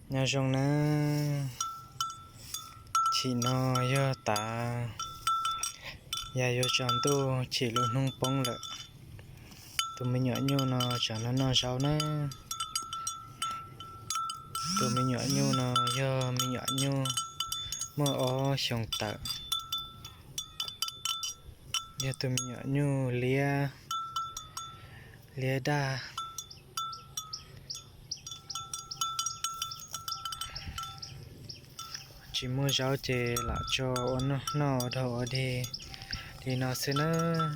Nyob zoo nawb, chim no yog tav, yog yuav tsaus ntuj chim lub hnub poob lawm. Tus me nyuam nyuj no tseem noj noj zaub nawb. Tus me nyuam nyuj no yog me nyuam nyuj muaj ob xyoos tawm. Yog tus me nyuam nyuj liab, liab daj. Tsis muaj zaub ces lam tso ua noj ua haus ua dig li no xwb nawb.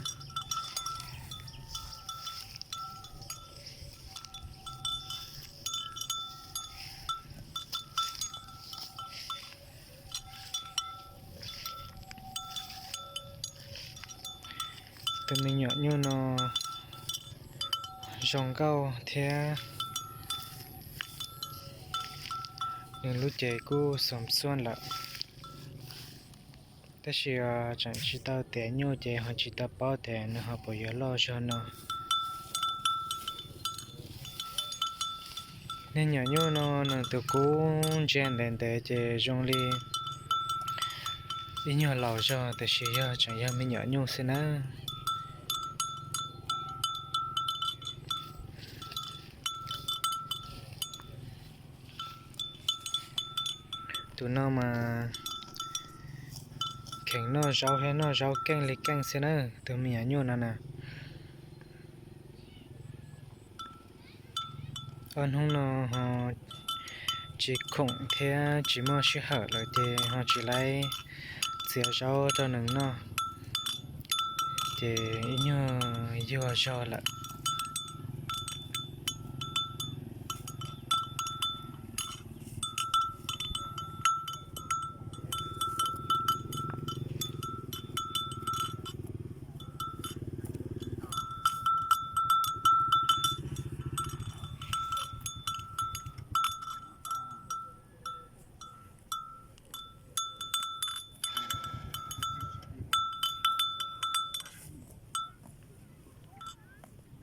Tus me nyuam nyuj no zoo nkauj thiab nws lub cev kuj xom xuaj lawm. Tab sis tseem tsis tau tiav nyuj ces ho tsis tau paub tias nws ho puas yuav loj zog no. Niag nyuam nyuj no nws tus kub ntsia ntev ntev ces zoo li ib nyuag laus zog, tiam sis yog tseem yog me nyuam nyuj xwb nawb. Tus no mas kheev noj zaub thiab noj zaub keej li keej xwb na, tus me nyuam nyuj no na. Ob hnub no ho tsis khoom thiab tsis muaj sij hawm lawm ces ho tsis laib txiav zaub rau nws noj, ces ib nyuag yuag zog lawm.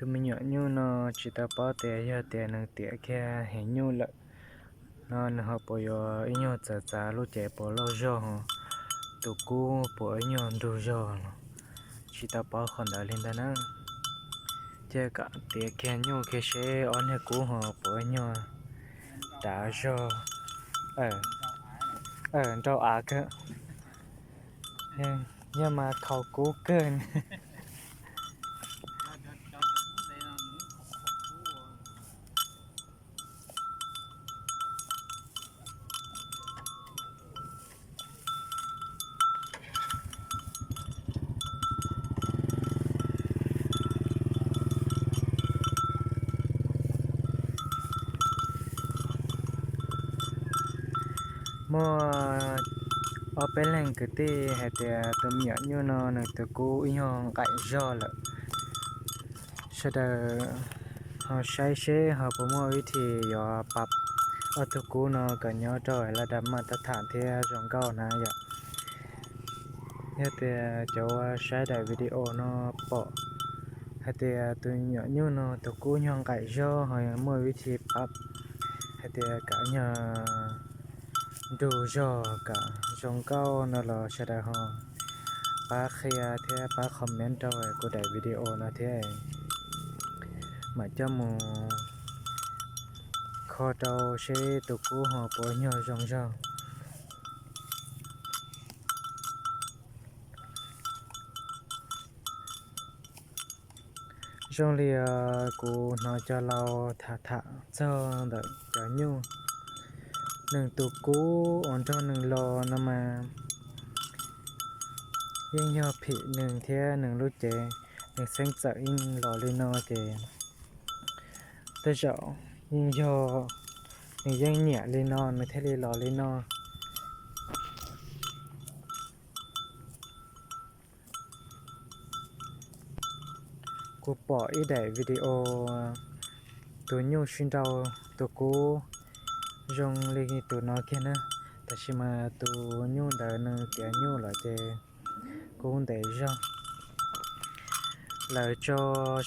Tus me nyuam nyuj no tsis tau paub tias yog tias nws tiav kiag heev nyuj lawm no nws ho puas yuav ib nyuag txawv txav lub cev puas loj zog, tus kub puas ib nyuag nrug zog los tsis tau paub qhov ntawd li ntag na. Ces kom tiav kiag nyuj kiag seb ob niag kub ho puas ib nyuag dav zog, nrau av kawg, yog mas khaus kub kawg. Muaj ob peb leeg kwv tij hais tias tus me nyuam nyuj no nws tus kub ib nyuag nqaim zog lawm. Sawv daws ho saib seb ho puas muaj vib thim yuav pab ob tug kub no kom nyob rau laj dab maj tab tham thiab zoo nkauj na yom. Yog tias cov uas saib daim video no pom hais tias tus nyuam nyuj no tus kub nyuag nqaim zog ho muaj vib thim pab hais tias kom nyuag nrug zog kom zoo nkauj no los sawv daws ho pab qhia thiab pab comment rau kuv daim video no thiab, mam coj mus kho rau seb tus kub ho puas nyuag zoo zog. Zoo li kuv hnov cov laus tham tham txog ntawm cov nyuj, nws tus kub uas nrog nws los no mas yeej yog phim nws thiab nws lub cev, nws xeeb txawm yeej los li no ces tej zaum yeej yog nws yeej nyiam li no nws thiaj li los li no. Kuv pom ib daim video tus nyuj sib nrau tus kub zoo li tus no kiag na, tab sis mas tus nyuj ntawd nws tiav nyuj lawm ces kub ntev zog. Lawv tso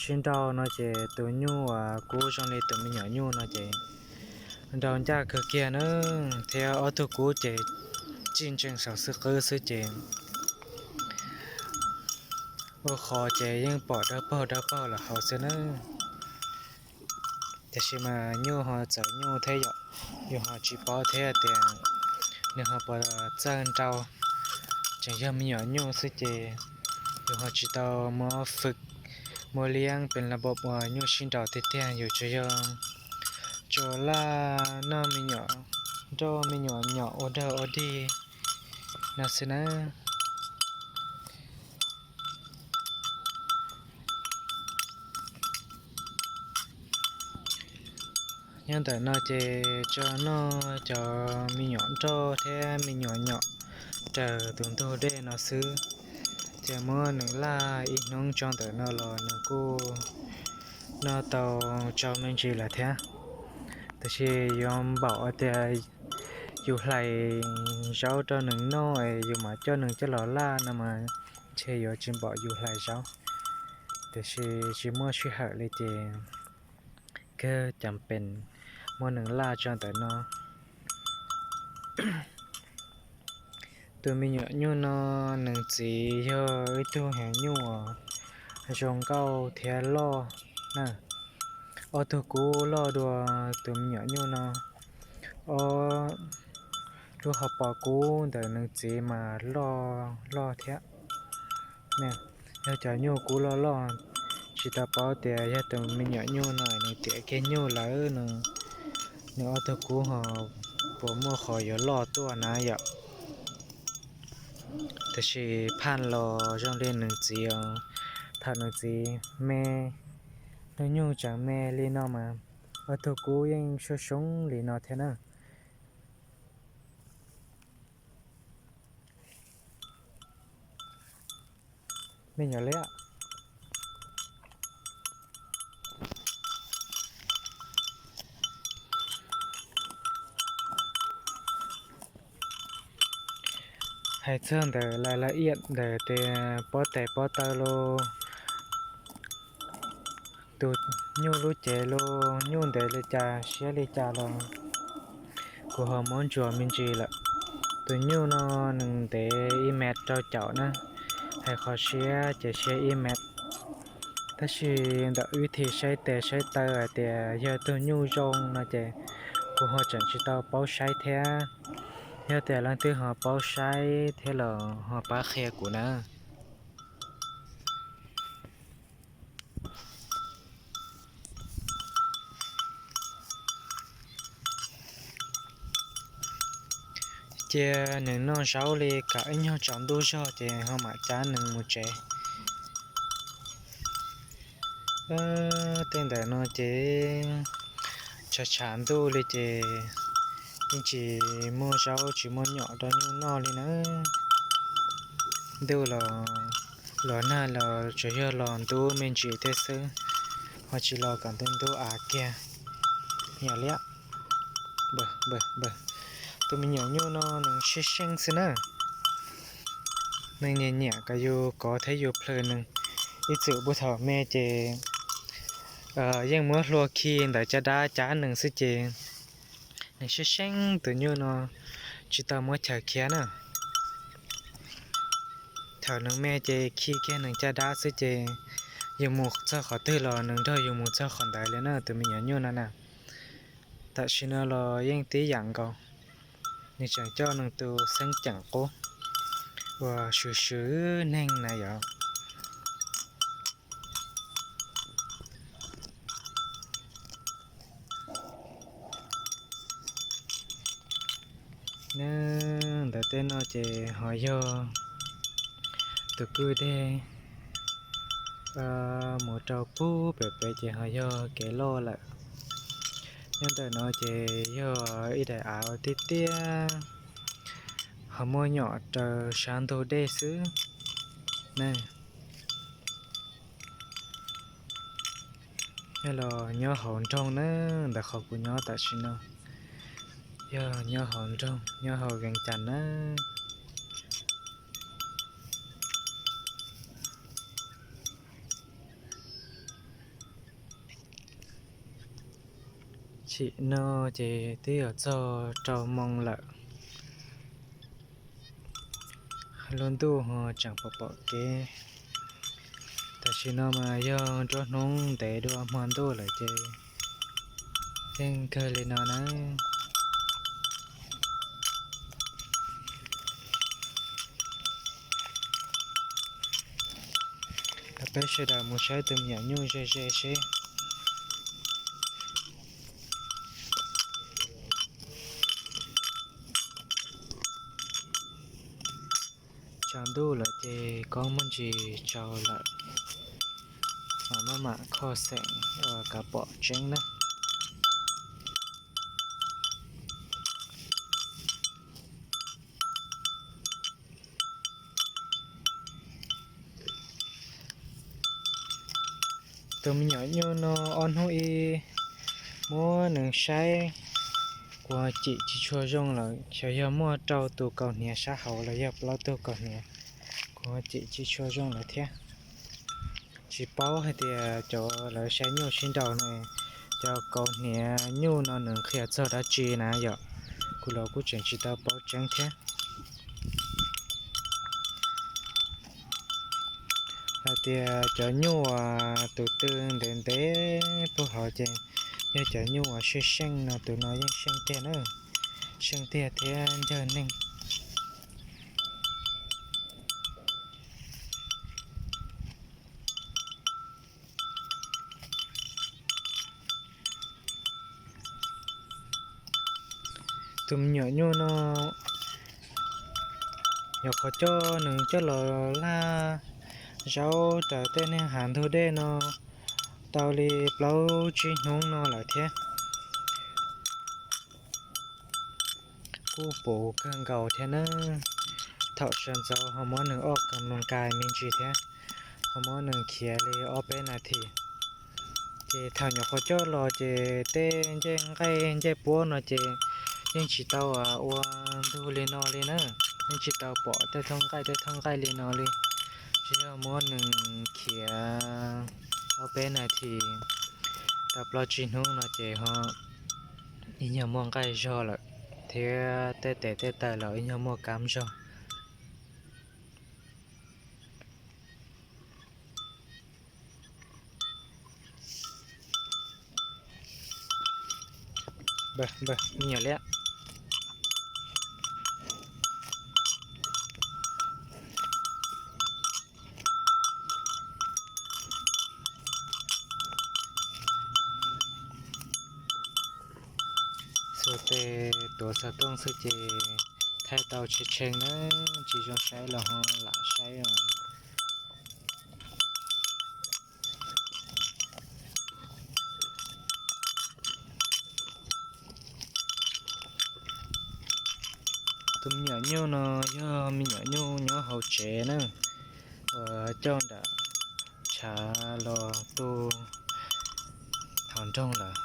sib nrau no ces tus nyuj uas kub zoo li tus me nyuam nyuj no ces Nrau ncaj kawg kiag na, thiab ob tug kub ces txij ntsees saum xwb qwb xwb ces ua qhov ces yeej pom dawb paug dawb paug los hauv xwb na. Tiam sis mas nyuj ho txawv nyuj thiab yom, yus ho tsis paub thiab tias nws ho puas txawj nrau, tseem yog me nyuam nyuj xwb ces yus ho tsis tau muab fwm, muab liab pes las npaum uas nyuj sib nraus tiag tiag, yus tsuas yog tso laj noj me nyuam nroj me nyuam nyom ua dog ua dig no xwb na. Nyob ntawm no ces tso noj cov me nyuam nroj thiab me nyuam nyom raws tus ntug dej no xwb. Ces muab nws laj ib hnub tso ntawm no los nws kuj noj tau tsau me ntsis lawm thiab. Tab sis yuav npaum tias yus hlais zaub rau nws noj es yus mam coj nws coj los laj no mas ntshe yuav tsis npaum yus hlais zaub. Tiam sis tsis muaj sij hawm li ces kawg cas pes muab nws laj tso ntawm no. Tus me nyuam nyuj no nws txiv yog ib tug heev nyuj uas zoo nkauj thiab loj na. Ob tug kub loj dua tus me nyuam nyuj no. Ob lub hauv paus kub ntawm nws txiv mas loj loj thiab. Yog cov nyuj kub loj loj, tsis tau paub tias yog tus me nyuam nyuj no nws tiav kiag nyuj lawm no, nws ob tug kub ho puas muaj qhov yuav loj tuaj na yom. Tiam sis phaj los zoo li nws txiv os, thaum nws txiv me, nws nyuj tseem me li no mas ob tug kub yeej soob soob li no thiab na. Me nyuam liab, hais txog ntawm lais la iam ntawm tes pob tes pob taw los, tus nyuj lub cev los, nyuj ntev li cas siab li cas los kuv ho muab ntsuas me ntsis lawm. Tus nyuj no nws ntev ib mev rau caum na, hais qhov siab ces siab ib mev. Tab sis ntawm wb thim saib tes saib taw hais tias yog tug nyuj zoo no ces kuv ho tseem tsis tau paub saib thiab. Yog tias leej twg ho paub saib thiab los ho pab qhia kuv na. Cia nws noj zaub li kom ib nyuag tsaus ntuj zog ces ho mam cab nws mus tsev. Tej ntawm no ces tshav tshav ntuj li ces yeej tsis muaj zaub tsis muaj nyom rau nyuj noj li na. Ntuj los, los nag los tsuas yog los ntub me ntsis tej xwb, ho tsis los kom ntuj ntub av kiag. Yog li, tus me nyuam nyuj no nws seej seej xwb na. Nws nyiam nyiam kom yus kov thiab yus plhws nws. Ib txwm puag thaum me ces yeej muab hlua khi ntawm caj dab cab nws xwb ces nws seej seej tus nyuj no, tsis tau muab chaws khiav na. Thaum nws me ces khi kiag nws caj dab xwb ces yus mus txog qhov twg los nws nrog yus mus txog qhov ntawd li na, tus me nyuam nyuj no na. Tam sim no los yeej tib yam nkaus, nws tseem coj nws tus xeeb ceem qub uas swm swm neeg na yom. Ntawm tej no ces ho yog tus kwj deg mus rau pug pem pem ces ho yog kev loj lawm. Nyob ntawm no ces yog ib daim av tiaj tiaj, ho muaj nyom raws sab ntug dej xwb na. Yog los nyob hauv nroog na, ntawm qhov kuv nyob tam sim no yog nyob hauv nroog, nyob hauv Vees Cas na. Tam sim no ces twb yuav txog rau moo lawm, lub ntuj ho tseem pom pom kev. Tam sim no mas yog nruab hnub ntev dua hmo ntuj lawm ces yeej kawg li no na. Peb sawv daws mus saib tus me nyuam nyuj ze ze seb. Tsaus ntuj lawm ces koob muaj ntsis tsaus lawm, mam maj mam kho xeem kav pom tseeb na. Tus me nyuam nyuj no ob hnub ib muab nws saib, kuv ho cim tsis tshua zoo lawm, xyov yog muaj rau tus kaus hniav sab hauv los yog plaub tug kaus hniav, kuv ho cim tsis tshua zoo lawm thiab. Tsis paub hais tias cov lawv saib nyuj sib nraus no, cov kaus hniav nyuj no nws qhia txog dab tsi na yom, kuv los kuj tseem tsis tau paub tseeb thiab. Hais tias cov nyuj uas tus tw ntev ntev puag hauv ces yog cov nyuj uas seej seej no, tus no yeej seej tiag na, seej tiag thiab ncawg neeg. Tus me nyuam nyuj no nyuam qhuav coj nws coj los laj zaub raws tej niag hav ntug dej no tau li plaub tsib hnub no lawm thiab. Kuj puv kawg nkaus thiab na. Thaum sawv ntxov ho muab nws ua kas mloos kais me ntsis thiab, ho muab nws khiav li ob peb nas this. Ces thaum nyuam qhuav coj los ces tej ncej nqaij ncej puab no ces yeej tsis tau ua ntug li no li na, yeej tsis tau pom tej thooj nqaij tej thooj nqaij li no li. Tsis yog muab nws khiav ob peb nas this tau plaub tsib hnub no ces ho ib nyuag muaj nqaij zog lawm, thiab tej tes tej taw los ib nyuag muaj kab zog. Npawg, npawg, me nyuam liab. Xuas tes tuav xov tooj xwb ces thaij tau tshee tshee na, tsis zoo saib los ho lam saib os. Tus me nyuam nyuj no yog me nyuam nyuj nyob hauv tsev na, uas coj nram tshav los tu hauv nroog lawm.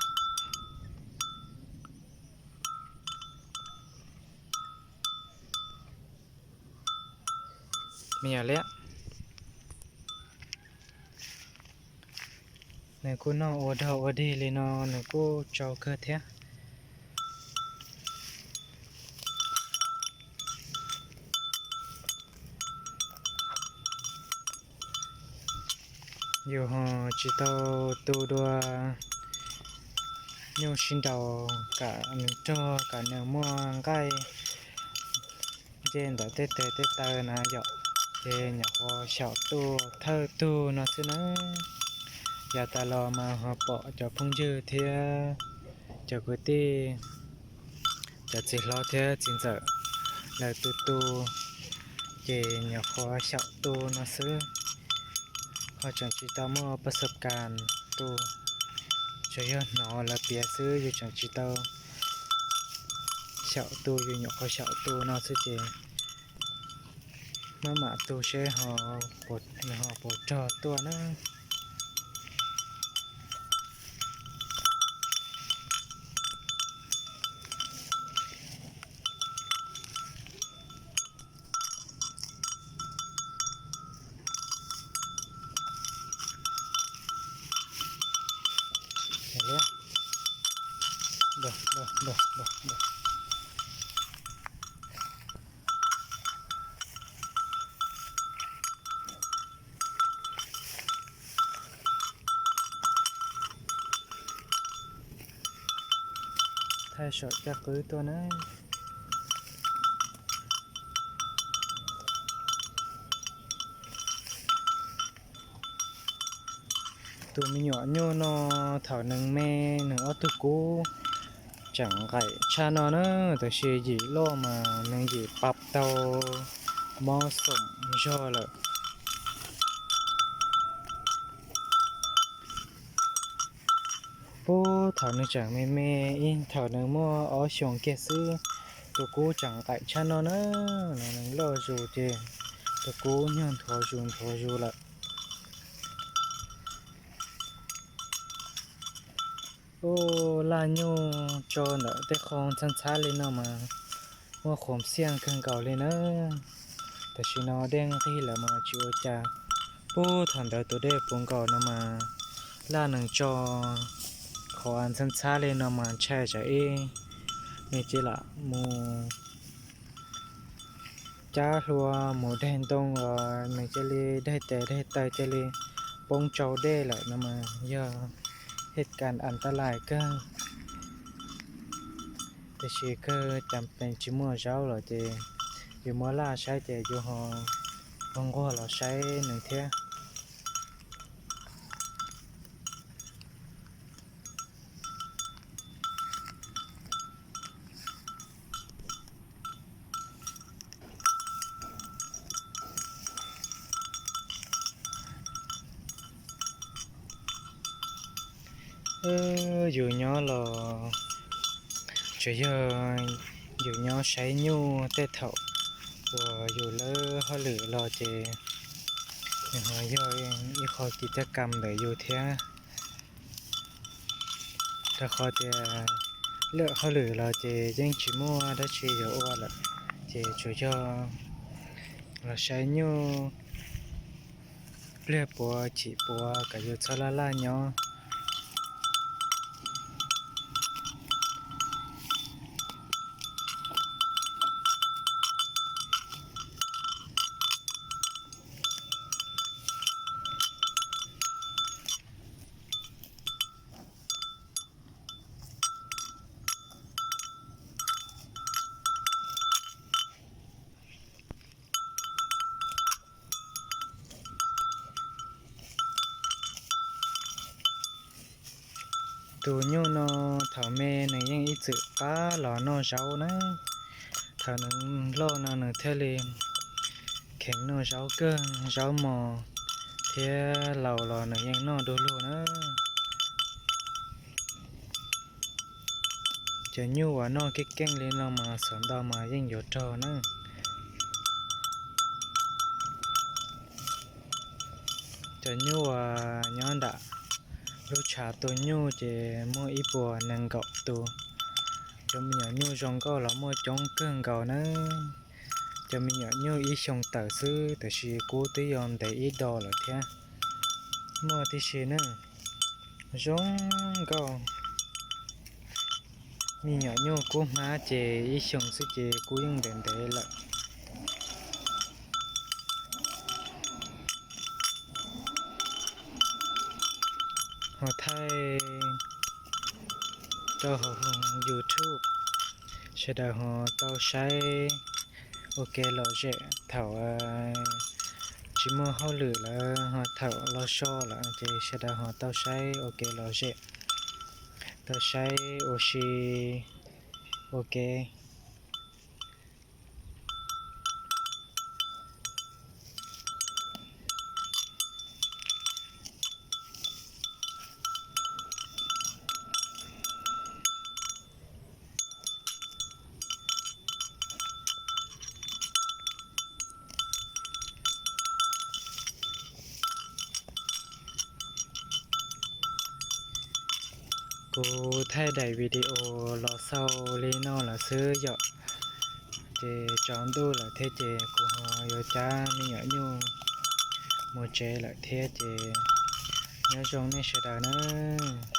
Me nyuam liab. Nws kuj noj ua dog ua dig li no, nws kuj tsau kawg thiab. Yus ho tsis tau tu dua nyuj sib nraus kom nws rog, kom nws muaj nqaij nce ntawm tej tes tej taw na yom, ces nyuam qhuav xyaum tu thawj tug no xwb na. Yav tas los mas ho pom cov phooj ywg thiab cov kwv tij, cov txiv hlob thiab txiv ntxawm lawv tu tu, ces nyuam qhuav xyaum tu no xwb, ho tseem tsis tau muaj pas xas kas tu, tsuas yog hnov lawv piav xwb, yus tseem tsis tau xyaum tu, yus nyuam qhuav xyaum tu no xwb ces maj mam tu seb ho puas rog tuaj na. Thaij saum caj qwb tuaj na. Tus me nyuam nyuj no thaum nws me nws ob tug kub tseem nqaim tshaj no na, tab sis yim loj mas nws yim pab tau mob xoom zog lawm. Puag thaum nws tseem me me, ib thaum nws muaj ob xyoos kiag xwb, tus kub tseem nqaim tshaj no na, nws loj zus ces tus kub nyuag nthuav zus nthuav zus lawm. Ub, laj nyuj tso ntawm tej qhov ntxhab ntxhab li no mas muaj qhuav xiaj kawg nkaus li na. Tam sim no dej nqig lawm mas tsis ua cas. Puag thaum ntawd tus dej puv nkaus no mas laj nws tso qhov ntxhab ntxhab li no mas ntshai tsam ib me cia lam mus cab hlua mus daig ntoo los nws cia li daig tes daig taw cia li poob tsau dej lawm no mas yog hej kas as tas lais kawg. Tiam sis kawg cas pees tsis muaj zaub los ces yus muab laj saib ces yus ho nquag los saib nws thiab. Yus nyob los tsuas yog yus nyob saib nyuj tej thaum uas yus lawb hauj lwm los ces nws ho yog ib qho kis caj kam ntawm yus thiab. Rau qhov tias lawb hauj lwm los ces yeej tsis muaj dab tsi yuav ua lawm, ces tsuas yog los saib nyuj pliag puav chim puav kom yus txhob laj laj nyob. Tus nyuj no thaum me nws yeej ib txwm qab los noj zaub na. Thaum nws loj no nws thiaj li kheev noj zaub kawg, zaub mos thiab laus los nws yeej noj du lug na. Cov nyuj uas noj keej keej li no mas xav ntau mas yeej yuav raug na. Cov nyuj uas nyob nram lub tshav tu nyuj ces muaj ib puas nees nkaum tus. Cov me nyuam nyuj zoo nkauj los muaj coob kawg nkaus na. Cov me nyuam nyuj ib xyoos tawm xwb tab sis kub twb yuav ntev ib do lawm thiab. Muaj tib si na, zoo nkauj. Me nyuam nyuj kub hmab ces ib xyoos xwb ces kub yeej ntev ntev lawm. Ho thaij rau hauv YouTube, sawv daws ho tau saib ua ke lom zem thaum tsis muaj hauj lwm lawm ho thaum los so lawm ces sawv daws ho tau saib ua ke lom zem, tau saib ua si ua ke. Kuv thaij daim video los xaus li no lawm xwb yom. Ces tsaus ntuj lawm thiab ces kuv ho yuav cab me nyuam nyuj mus tsev lawm thiab ces nyob zoo nej sawv daws nawb.